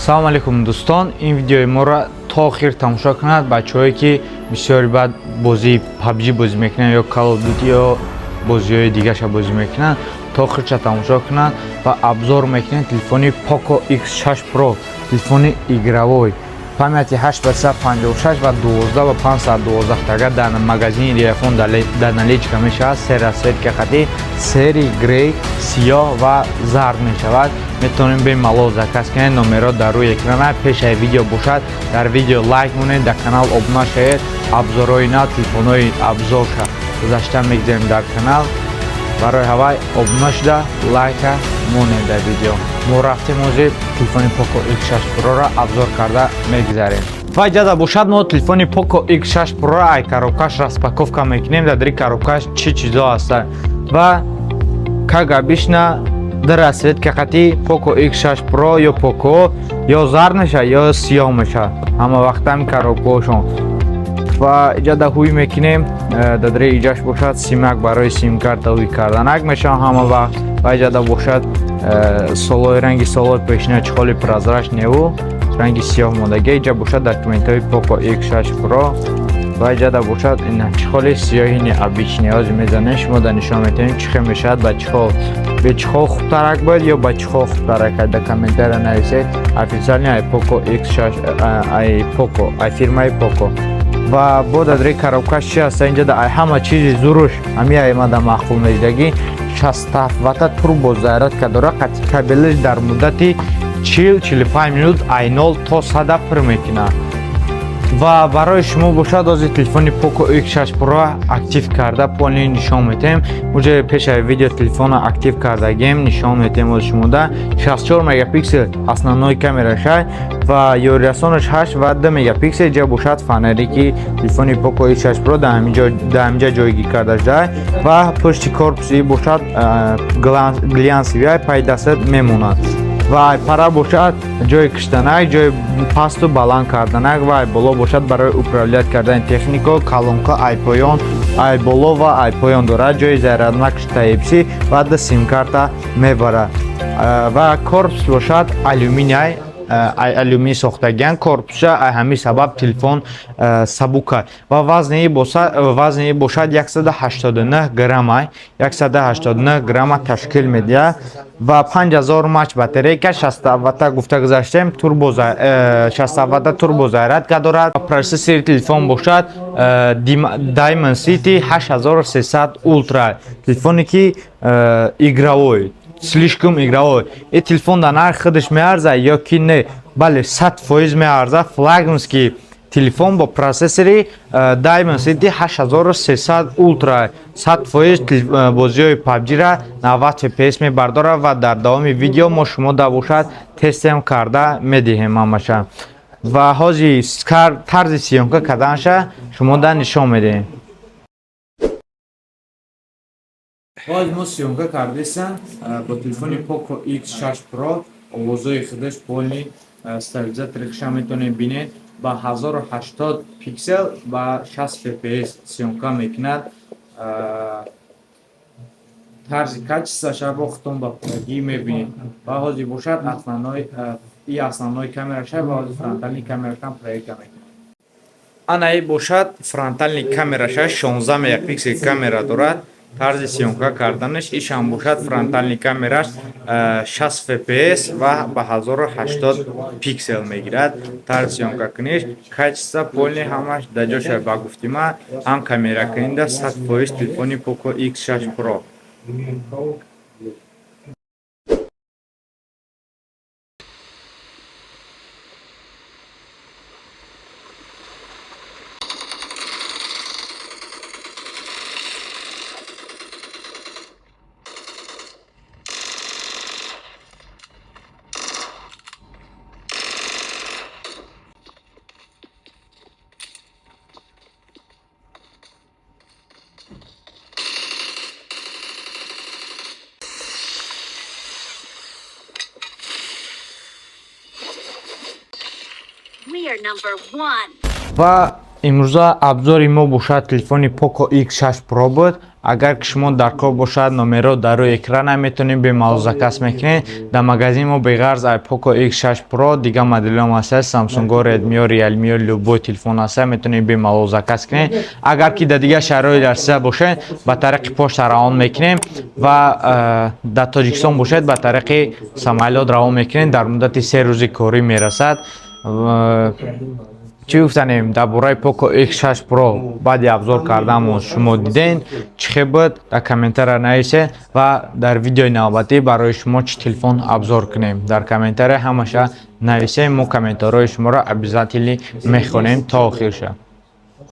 Салому алейкум, дӯстон. Ин видеои моро то охир тамошо кунад бачаҳое, ки бисёри баъд бозии PUBG бозӣ мекунанд ё Call of Duty ё бозиҳои дигаша бозӣ мекунанд, то охирша тамошо кунанд ва обзор мекунем телефони Poco X6 Pro, телефони игровой, памяти 8 ба 56 ва 12 ба 512. Тага дар магазини телефон дар наличка мешавад. Се расцветка қати: серый, грей, сиёҳ ва зард мешавад. Метавонем бемалол заказ кунед. Номерҳо дар рӯи экрана. Пешаи видео бошад, дар видео лайк монед, дар канал обуна шавед. Обзорҳои нав, телефонҳои обзорша гузашта мегузарем дар канал. Барои ҳавай обуна шуда, лайка монед дар видео. Мо рафтем, ҳозир телефони Poco X6 Pro-ро обзор карда мегузарем. Ва иҷоза бошад, мо телефони Poco X6 Pro ай коробкаш распаковка мекунем. Дар дари коробкаш чӣ чизо ҳастанд? Ва, как обычно, дар расцветка қати Poco X6 Pro ё Poco ё зард мешавад, ё сиёҳ мешавад, ҳама вақт ҳами коробкаҳошон. Ва иҷода ҳуй мекунем. Дар дари иҷаш бошад, симак барои симкарта ҳуй карданак мешавад ҳама вақт. Ва иҷода бошад, солои ранги солои пешина, чехоли прозрачный ранги сиёҳ мондагӣ. Иҷа бошад, документҳои Poco X6 Pro. Ва иҷода бошад, ин чехоли сиёҳи необычный. Ҳозир мезанем, шумо дар нишон метавонем, чӣ хел мешавад. Ба чехол, бе чехол хубтарак бояд ё ба чехол хубтарак, дар комментария нависед. Официальный ай Poco X6, ай Poco, ай фирмаи Poco. Ва бо дар дари коробкаш чи ҳаста? Инҷа ай ҳама чизи зуруш ҳами аймада маъқул мешдагӣ: 67 вата турбо зарядка дора қати кабелаш. Дар муддати 40-45 минут ай 0 то 100 пур мекунад. Ва барои шумо бошад, ҳозир телефони Poco X6 Pro актив карда полный нишон метаҳем. Уҷа пешаи видео телефона актив кардагем, нишон метаҳем ҳозир шумода. 64 мегапиксел основной камерашай ва ёрирасонаш 8 ва 2 мегапиксел. Ҷа бошад, фонарики телефони Poco X6 Pro дар ҳаминҷа ҷойгир карда шуда. Ва пушти корпуси бошад, глянцевый, пай дастат мемонад. Ва пара бошад, ҷои киштанак, ҷои пасту баланд карданак. Ва ай боло бошад, барои управлять кардани технико. Колонка ай поён, ай боло ва ай поён дорад. Ҷои заряднак Type-C ва ду симкарта мебарад. Ва корпус бошад, алюминий, ай алюминий сохтагиан корпуса. Ай ҳамин сабаб телефон сабука ва вазни бошад 189 грамма, 189 грамма ташкил медиҳад. Ва 5000 мАч батарейка, 60 ватта гуфта гузаштем, турбо 60 ватта турбо зарядка дорад. Процессори телефон бошад, Dimensity 8300 Ultra. Телефоне ки игровой, слишком игровой. И телефон дар нарх худаш меарзад ё ки не? Бале, 100% меарзад. Флагманский телефон бо процессори Dimensity 8300 Ultra 100% бозиҳои PUBG-ра 90 FPS мебардорад. Ва дар давоми видео мо шумо да бошад, тестем карда медиҳем ҳамаша. Ва ҳозир тарзи съёмка карданаша шумо да нишон медиҳем. Ҳозир мо съёмка кардесам бо телефони Poco X6 Pro. Овозои худаш полный, стабилизатори худша метавонед бинед. Ба 1080 пиксел ба 60 fps съёмка мекунад. Тарзи качествоша бо худтон ба пуррагӣ мебинед. Ва ҳозир бошад, основной и основной камераша ва ҳозир фронтальный камерашам проверка мекунад. Ана и бошад фронтальный камераша, 16 мегапиксел камера дорад. Тарзи съёмка карданаш ишам бошад, фронтальный камераш 60 fps ва ба 1080 пиксел мегирад. Тарзи съёмка куниш, качество полный, ҳамаш дар ҷоша. Ба гуфти ман, ҳам камера кунинда 100% телефони Poco X6 Pro. We are number one. Ва имрӯза обзори мо бошад, телефони Poco X6 Pro буд. Агар ки шумо дар кор бошад, номерро дар рӯи экрана, метавонед бемалол заказ мекунед. Дар магазини мо беғарз ай Poco X6 Pro дигар моделҳоам ҳаста, Samsung, Redmi, Realme, любой телефон ҳаста, метавонед бемалол заказ кунед. Агар ки дар дигар шаҳрҳои Россия бошед, ба тариқи пошта равон мекунем ва дар Тоҷикистон бошед, ба тариқи самолёт равон мекунем, дар муддати 3 рӯзи корӣ мерасад. Чӣ гуфтанем дар бораи Poco X6 Pro? Баъди обзор карданмон шумо диден, чӣ хел буд, дар комментария нависед ва дар видеои навбатӣ барои шумо чӣ телефон обзор кунем, дар комментария ҳамаша нависем. Мо комментарҳои шуморо обязательно мехонем то охирша.